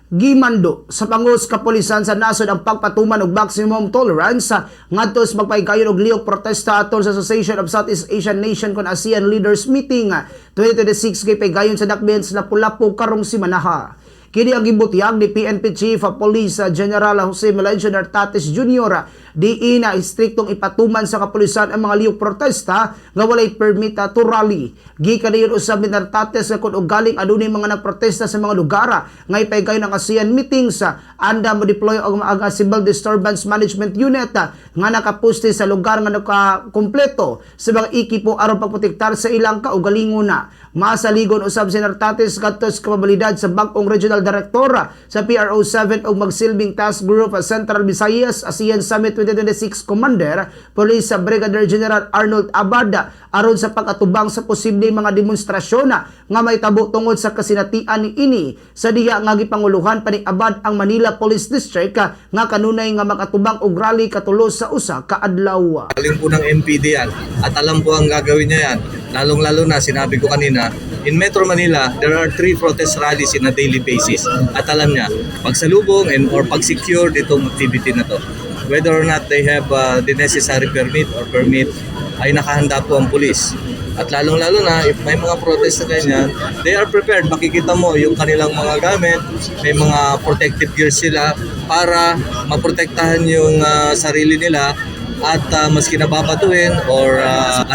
Gimando sa bangos kapulisan sa nasod ang pagpatuman og maximum tolerance ngadto sa magpaigayon og lihok protesta atol sa Association of Southeast Asian Nation kon ASEAN Leaders Meeting 2026 kay paigayon sa dakbayan sa Lapu-Lapu karong simanaha. Kini ang gibutyag ni PNP Chief of Police General Jose Melencio Nartatez Jr. Diin na istriktong ipatuman sa kapulisan ang mga lihok protesta nga walay permit to rally. Gikan niyon usab ni Nartatez nga kung ugaling adunay mga nagprotesta sa mga lugar nga ipaigayon ang ASEAN meetings, anda mo deploy og ang Civil Disturbance Management Unit nga nakapuste sa lugar nga nakakumpleto sa mga ekipo aron pagprotektar sa ilang kaugalingon na. Masaligon usab si Nartatez kadto sa kapabilidad sa bag-ong Regional Director sa PRO 7 og magsilbing Task Group Central Visayas ASEAN Summit 2026 Commander, Police Brigadier General Arnold Abad, aron sa pag-atubang sa posibleng mga demonstrasyon nga mahitabo tungod sa kasinatian ni ini sa diha nga gipanguluhan pa ni Abad ang Manila Police District nga kanunay nga makatubang og rally katulo sa usa ka adlaw. Galing po ng MPD yan at alam po ang gagawin niya yan. Lalong-lalo na, sinabi ko kanina, in Metro Manila, there are three protest rallies in a daily basis. At alam niya, pagsalubong and or pag-secure ditong activity na to. Whether or not they have the necessary permit or permit, ay nakahanda po ang pulis. At lalong-lalo na, if may mga protest na ganyan, they are prepared. Makikita mo yung kanilang mga gamit, may mga protective gear sila para maprotektahan yung sarili nila at maski nababatuhin or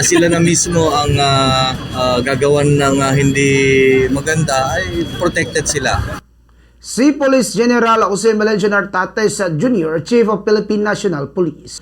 sila na mismo ang gagawan ng hindi maganda ay protected sila. Si Police General Jose Melencio Nartatez Jr., Chief of Philippine National Police.